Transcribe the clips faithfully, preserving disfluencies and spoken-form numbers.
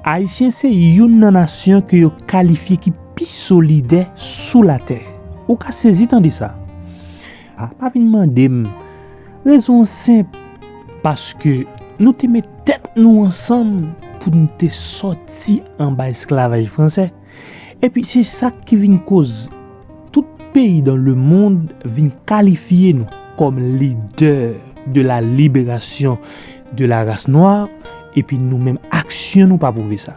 Ayisyen se youn nan nasyon ke yo kalifye ki pi solidè sou latè. Ou ka sezi tande sa. A, pa vin mande m. Rezon an senp. Paske nou te met tèt nou ansanm pou n te sòti anba esklavaj fransè. Epi se sa ki vin koz tout peyi dans le monde vin kalifye nou kòm lidè de la libération de la race noire, epi nou menm aksyon nou pa pwouve sa.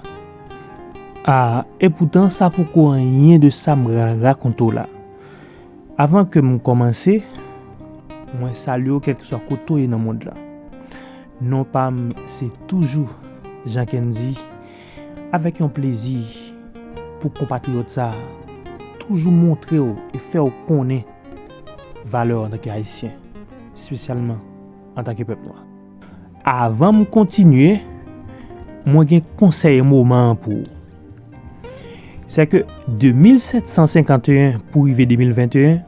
A, epoutan sa poko anyen de sa m pral rakonte w la. Avan ke m kòmanse, mwen salye w kèlkeswa kote w ye nan mond lan. Non pa m se toujou Jean Kendy, avèk yon plezi pou konpatriyòt sa a toujou montre w e fè w konnen valè w antanke Ayisyen, espesyalman antanke pèp nwa. Avan m kontinye, mwen gen konsèy moman an pou ou. Se ke de mil sèt san senkanteyen pou rive de mil venteyen,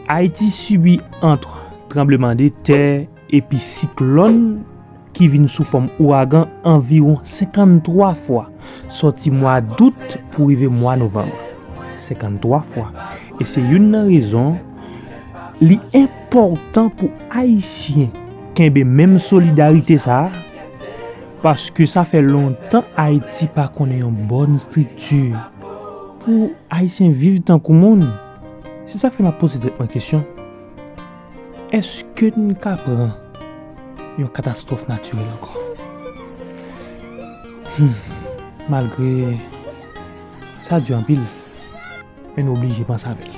Ayiti sibi ant tranblemanntè epi siklòn ki vin sou fòm ouragan anviwon senkanntwa fwa, sòti mwa dout pou rive mwa novanm. Senkanntwa fwa. E se youn nan rezon li enpòtan pou Ayisyen kenbe menm solidarite sa a, paske sa fè lontan Ayiti pa konnen yon bòn estrikti pou Ayisyen viv tankou moun. Se sa k fè m ap poze tèt mwen kesyon, èske n ka pran yon katastwòf natirèl ankò? Hmm, malgre sa di anpil, men nou oblije panse avè l.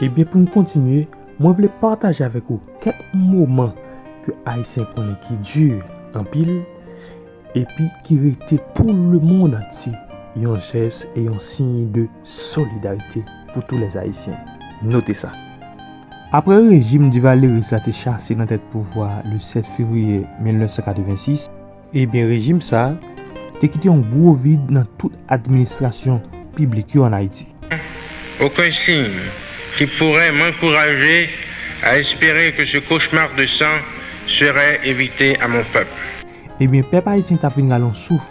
Ebyen, pou n kontinye, mwen vle pataje avèk ou kèk moman ke Ayisyen konnen ki di anpil, epi ki rete pou lemonn antye yon jès e yon siy de solidarite pou tous les Haïtiens. Note sa. Apre rejim Duvalier la te chase nan tèt pouvwa le sèt fevriye mil nèf san katrevensis, ebyen, rejim sa a te kite yon gwo vid nan tout administrasyon piblik yo ann Ayiti. Aucun signe qui pourrait m'encourager à espérer que ce cauchemar de sang serait évité à mon peuple. Ebyen, pèp ayisyen t ap vin rale yon souf,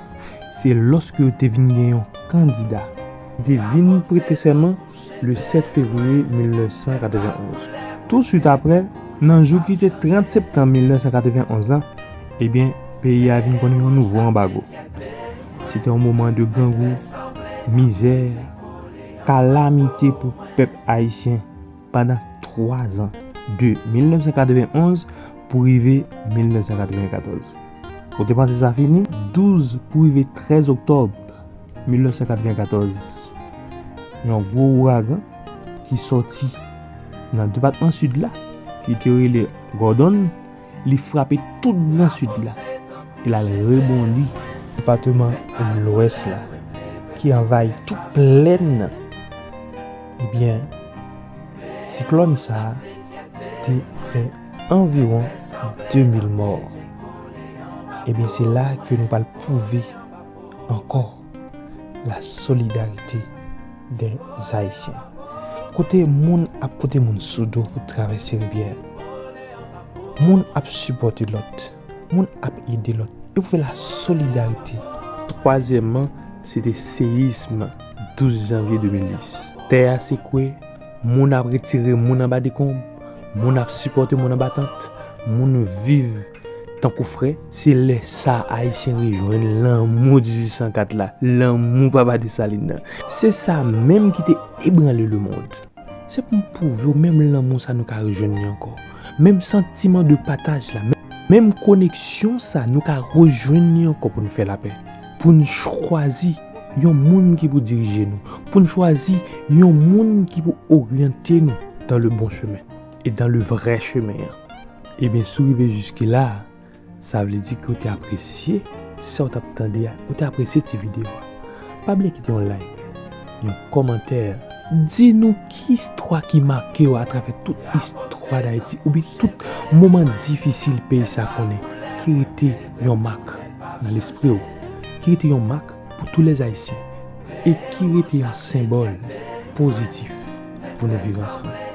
se lòske yo te vin gen yon kandida ki te vin prete sèman le sèt fevriye mil nèf san katrevenn onz. Touswit apre, nan jou ki te trant septanm mil nèf san katrevenn onz la, ebyen, peyi a vin konn yon nouvo anbago. Se te yon moman de grangou, mizè, kalamite pou pèp ayisyen pandan twa zan, de mil nèf san katrevenn onz pou rive mil nèf san katrevenn katòz. Ou te panse sa fini? Douz pou rive trèz oktòb mil nèf san katrevenn katòz, yon gwo ouragan ki sòti nan depatman Sid la, ki te rele Gordon, li frape tout Gran Sid la e l al rebondi depatman Lwès la, ki anvayi tout plèn nan. Ebyen, siklòn sa a te fè anviwon de mil mò. Ebyen, se la ke nou pral pwouve ankò la solidarite dè Ayisyen. Kote moun ap pote moun sou do pou travèse rivyè. Moun ap sipòte lòt. Moun ap ede lòt. E pou fè la solidarite. Twazyèmman, se te seyism douz janvye de mil dis. Tè a sekwe, moun ap retire moun anba dekonb, moun ap sipòte moun anba tant, moun viv tankou frè. Se lè sa a Ayisyen rejwenn lanmou dizuit san kat la, lanmou Papa Desalin nan. Se sa menm ki te ebranle lemonn. Se pou m pwouve w menm lanmou sa nou ka rejwenn li ankò. Menm santiman de pataj la, menm, menm koneksyon sa nou ka rejwenn li ankò pou n fè lapè. Pou n chwazi yon moun ki pou dirije nou. Pou n chwazi yon moun ki pou oryante nou dans le bon chemin et dans le vrai chemin an. Ebyen, si w rive jiske la, sa vle di ke w te apresye sa w t ap tande a, ou te apresye ti videyo a. Pa bliye kite yon like, yon kòmantè. Di nou ki istwa ki make w atravè tout istwa Dayiti, oubyen tout moman difisil peyi sa konnen, ki rete yon mak nan lespri w, ki rete yon mak pou tous les Haïtiens, e ki rete yon senbòl pozitif pou nou viv ansanm.